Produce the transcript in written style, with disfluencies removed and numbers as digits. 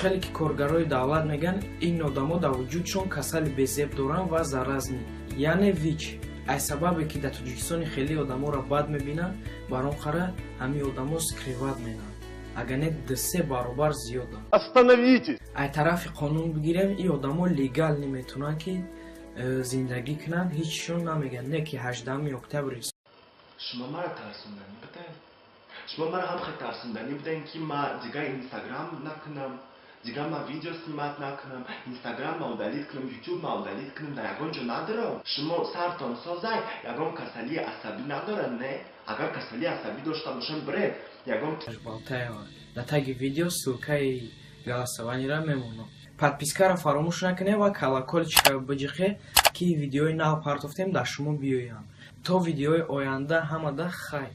Хеле ки коргарои давлат мегӯянд, ин одамо дар вуҷудшон касали безеб доранд ва заразнӣ, яъне ВИЧ. Аз сабабе ки дар Тоҷикистони хеле одаморо бад мебинанд, бар он қара ҳамин одамо скрывать менанд, агар не 2-се баробар зиёданд. Остановитесь! Ай тарафи қонун бигирем, ин одамо легально метавонанд ки зиндагӣ кунанд, ҳичшон намегӯянд, не ки 18 октябри. Шумо мара тарсонданӣ будем, шумо мара ҳам хел тарсонданӣ будем, ки ма дигар Инстаграм накунам, дигар ма видео снимать накунам, Инстаграм ма удалить кунам, Ютуб ма удалить кунам, дар ягон ҷо надорам. Шумо сартон созай, ягон касалии асабӣ надорад, не? Агар касалии асабӣ дошта бошам, биред ягон. Балтаева. Дар таги видео ссылкаи голосованиеро мемонам. Подпискаро фаромӯш накунед ва колокольчика биҷиқе, ки видеои нав партофтем, дар шумо биёянд. То видеои оянда ҳамада хайр.